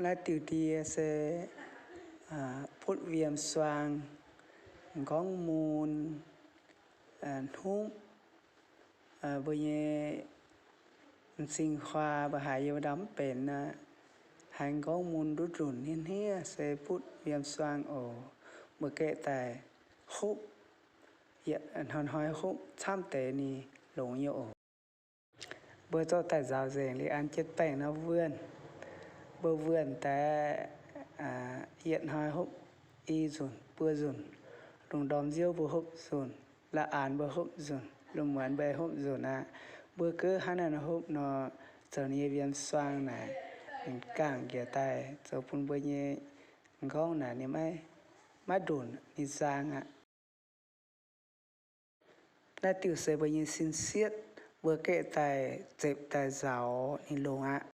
Naaiv diuh ndie se butv yiem suang, m'nqorngv mun, hnupv, mbuo nyei m'zing huaa mbuo haiz yiem ndau mv benx aqv, haiz m'nqorngv mun nduqc nzunc hniev hniev se butv yiem suang oc. Mbuo gaeqv daaih hopv, yietc hnoi-hnoi hopv camv deix ninh longx nyei oc. Mbuo zorqv daaih nzaaux nzengc liuz an jienv baengh nor wuonh. Mbuo wuonh daaih yietc hnoi hopv i nzunc buo nzunc. Lungh ndorm nziouv mbuo hopv nzunc, la'aanx mbuo hopv nzunc, lungh muonz mbuo hopv nzunc aqv. Mbuo gouv hnangv naaiv nor hopv nor, zoux ninh nyei yiem suang naaic, ninh gangh njiec daaih zoux bun mbuo nyei m'nqorngv naaic ninh maiv, maiv ndunc ninh zaang aqv. Naaiv diuh se mbuo nyei sin sietv, mbuo gaeqv daaih zepc daaih nzaaux ninh longx aqv.